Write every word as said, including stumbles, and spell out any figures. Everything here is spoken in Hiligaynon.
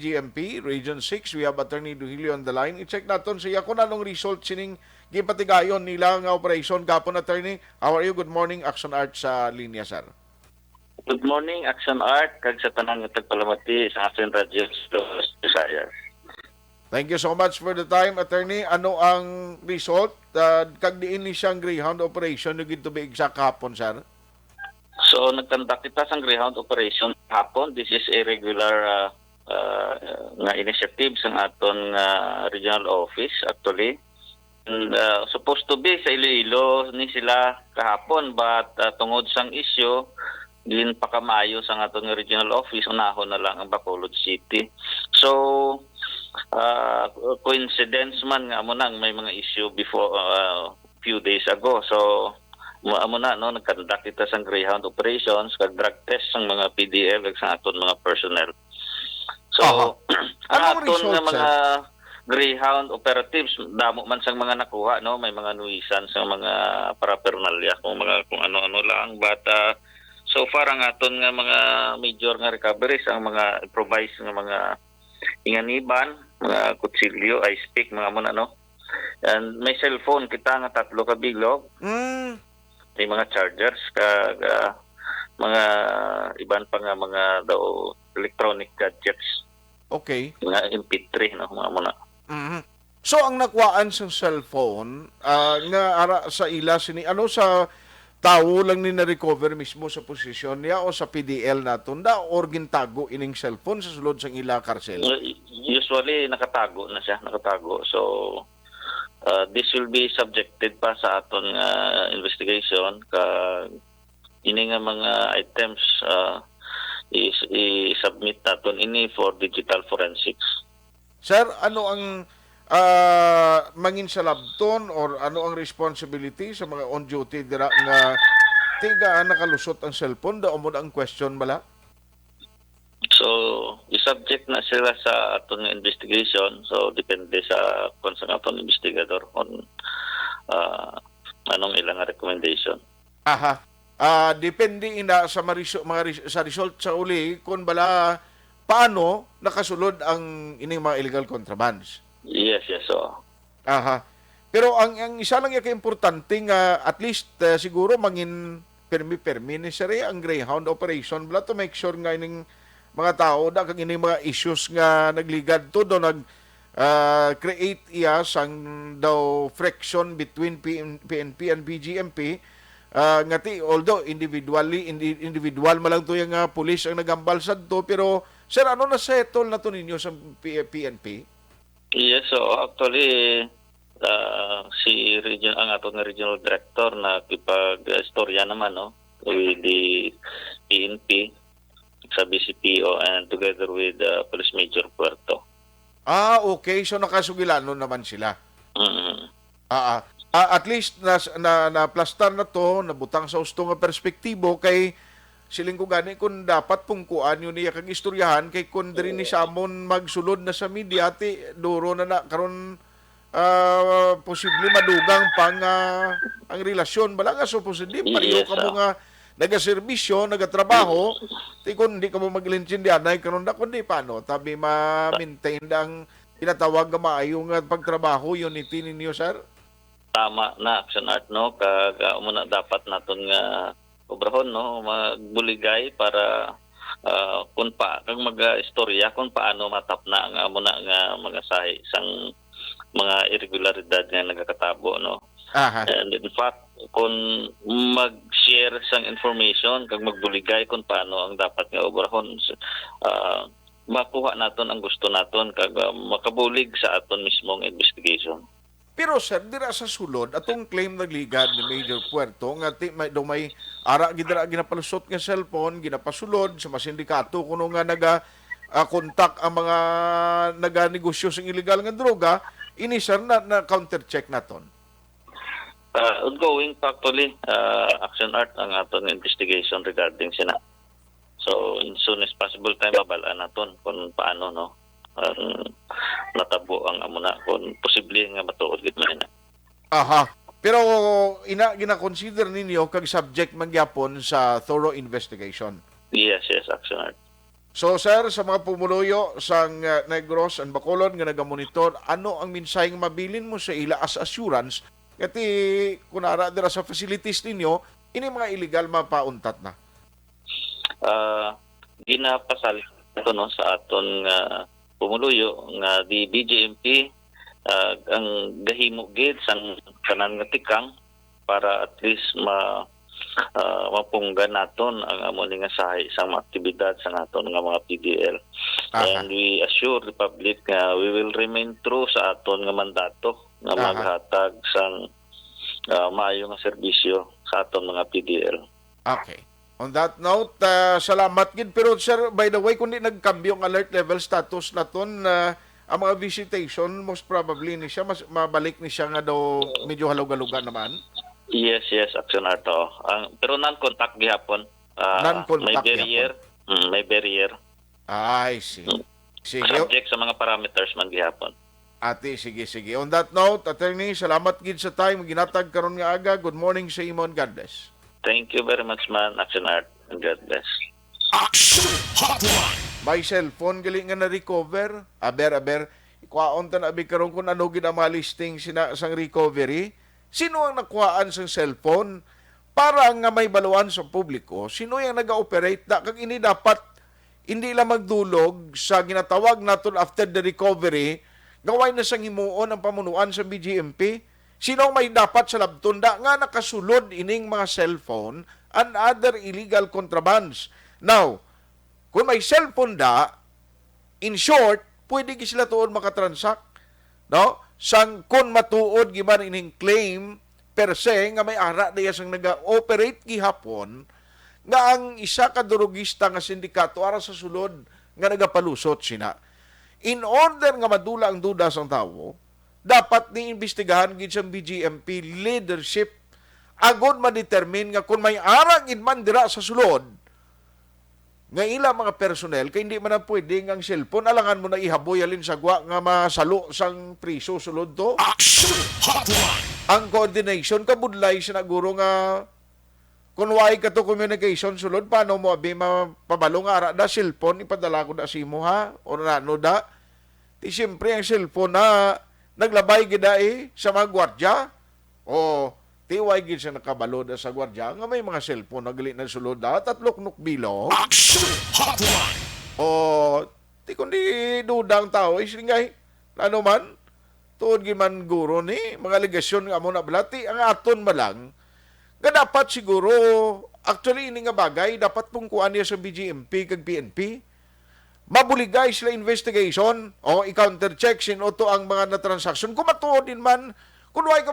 G M P, Region six. We have Attorney Duhilio on the line. I-check naton siya kung anong result sining gipatigayon nila nga operation gapon, Attorney. How are you? Good morning, Action Art sa linya, sir. Good morning, Action Art, kag sa tanan nga tagpalamati sa Action Radio Studios, Visayas. Thank you so much for the time, Attorney. Ano ang result? Ah, kag diin ni siyang Greyhound operation yung gintubiig sa kahapon, sir? So, nagkandak kita sang Greyhound operation hapon. This is a regular, ah, ah, nga initiative sang aton nga regional office, actually. And, ah, supposed to be sa Iloilo ni sila kahapon, but, ah, tungod sang issue, ginpakamaayo sang aton nga regional office, unahon na lang ang Bacolod City. So, ah, coincidence man nga amo nang may mga issue before, ah, few days ago. So, mo, amo na, no, nagkandak kita sang Greyhound operations, kag drug test sang mga P D L, kag sa aton mga personnel. So, Aha. ang Anong aton nga result, sir? mga Greyhound operatives, damo man sang mga nakuha, no, may mga nuisance sang mga paraphernalia, kung mga, kung ano-ano lang, but, ah, so far ang aton nga mga major nga recoveries, ang mga improvised nga mga inganiban, mga kutsilyo, ice pick, mga amo na, no. And may cellphone kita nga tatlo ka bilog, Mm, may mga chargers, kag, ah, mga iban pa nga mga daw electronic gadgets, okay. Mga M P three, no, mga amo na. Mhm. So, ang nakuhaan sa cellphone, ah, nga ara sa ila sini, ano, sa tawo lang ni na-recover mismo sa posisyon niya o sa P D L naton da, or gintago ining cellphone sa sulod sang ila karsel? Usually, nakatago na siya, nakatago. So, uh, this will be subjected pa sa aton nga investigation, kag ini nga mga items, uh, is i-submit naton ini for digital forensics. Sir, ano ang, ah, manginsalabton or ano ang responsibility sa mga on duty dira nga tiga nakalusot ang cellphone? Daw mo na ang question bala? So, i-subject na sila sa aton nga investigation. So, depende sa kung sa aton investigador kung, ah, anong ilang recommendation. Aha. Ah, depende ina sa mariso, mga res-, sa result sa uli kung bala paano nakasulod ang ining mga illegal contrabands. Yes, yes, so. Aha. Pero ang, ang isa lang yung importante nga at least, ah, siguro mangin permi-permi ni sir, eh, ang Greyhound operation bala to make sure nga ining mga tao da kag ining mga issues nga nagligad to do nag, ah, create iya sang daw friction between P N, P N P and B G M P, ah, nga ti, although individually, indi-, individual man lang to yung, ah, pulis ang nagambal sadto, pero sir, ano na settle na to ninyo sa P-, P N P? Yes, so actually, ah, si region, ang ato nga regional director nakipag-istorya naman, no, with the P N P, sa B C P O, and together with, ah, Police Major Puerto. Ah, okay. So, nakasugilanon naman sila. Mm. Ah, ah. Ah, at least na, na, naplastar na to, nabutang sa husto nga perspektibo kay siling ko gani kung dapat pungkuan yun niya kag istoryahan kay kung diri ni samon magsulod na sa media ti duro na na karon, ah, posible madugang pa nga ang relasyon bala nga supposedly pareho Yes, ka mo ah. nga nagaserbisyo, nagatrabaho, ti kung di ka mo mag-intindihanay karon na kundi paano tabi ma-maintain ang tinatawag nga maayo nga pagtrabaho, unity ninyo, sir? Tama na, Action Art, no? Kag, ah, amo na dapat naton nga obrahon, no? Magbuligay para, ah, kung pa, kag mag-istorya kung paano matapna ang amo na nga mga sahi sang mga irregularidad nga nagakatabo, no? Aha. And in fact, kung mag-share sang information kag magbuligay kung paano ang dapat nga obrahon, ah, makuha naton ang gusto naton kag, ah, makabulig sa aton mismong investigation. Pero sir, dira sa sulod, atong claim nagligad ni Major Puerto nga ti may, daw may ara gid dira ginapalusot nga cellphone, ginapasulod sa mga sindikato kuno nga naga, ah, kontak ang mga naganegosyo sa illegal nga droga, ini sir na, na counter check naton. Ah, ongoing pa actually, ah, Action Art, ang aton investigation regarding sina. So, in soon as possible time, mabal-an naton kung paano, no, ang natabo ang amo na, kung posible nga matuod gid man na. Aha. Pero ina gina-consider ninyo kag subject man gyapon sa thorough investigation. Yes, yes, Action Art. So, sir, sa mga pumuluyo sang, uh, Negros and Bacolod nga nagamonitor, ano ang mensahe nga mabilin mo sa ila as assurance nga ti kunara dira sa facilities ninyo, ini mga illegal mapauntat na? Ah, ginapasalig nato, no, sa aton nga pumuluyo nga di B J M P, ah, ang gahimo gid sang tanan nga tikang para at least ma ah, mapunggan naton ang amo ni nga sahi sang mga aktibidad sang aton nga mga P D L. Aha. And we assure the public nga we will remain true sa aton nga mandato nga Aha. maghatag sang ah, maayo nga serbisyo sa aton mga P D L. Okay. On that note, uh, salamat gid. Pero, sir, by the way, kung di nagkambyo ang alert level status naton, uh, ang mga visitation, most probably ni siya, mas mabalik ni siya nga daw medyo halugaluga naman. Yes, yes, Action Art, oo. Ang, pero non-contact gihapon. Ah, Non-contact may barrier. Mm, may barrier. I see. Sige. Subject sa mga parameters man gihapon. Ati, sige, sige. On that note, attorney, salamat gid sa time ginatag karon nga aga. Good morning sa imo and God bless. Thank you very much, man, Action Art, and God bless. Action Hotline. May cellphone gali nga na-recover. Aber, aber. Ikuhaon ta na abi karon kung ano gid ang mga listing sina sang recovery. Sino ang nakuhaan sang cellphone? Para nga may baluan sa publiko, sino yang naga-operate na kag ini dapat hindi lang magdulog sa ginatawag naton after the recovery, nga way na sang himuon ang pamunuan sa B G M P. Sino ang may dapat sa labton da nga nakasulod ining mga cellphone and other illegal contrabands? Now, kung may cellphone da, in short, pwede gid sila tuod makatransact, no? Sang kun matuod gid man ining claim per se nga may ara diya sang naga-operate gihapon nga ang isa ka durugista nga sindikato ara sa sulod nga nagapalusot sina. In order nga madula ang duda sang tawo, dapat ni imbestigahan gid sang B G M P leadership agod ma-determine nga kung may ara gid man dira sa sulod nga ila mga personnel, kay hindi man na pwede nga ang cellphone alangan mo na ihaboy halin sa gwa nga masalo sang priso sulod to. Action Hotline. Ang coordination kabudlay sa naguro nga kung way ka to communication sulod, paano mo abi mapabalo nga ara da cellphone ipadala ko da sa imo, ha? O nano da? Ti siyempre ang cellphone na naglabay gid da, eh, sa mga gwardya. O ti way gid siya nakabalo da sa gwardya nga may mga cellphone na gali na sulod da at luknok bilo. Action Hotline. O ti kundi duda ang tao, is ingay, ano man, tuod gid man guro ni mga alegasyon nga amo na balati ang aton ba lang nga dapat siguro, actually, ini nga bagay dapat pungkuan niya sa B G M P kag P N P. Mabuligay sila investigation o i-counter check sin-o to ang mga na-transaction kung matuod din man kung way ka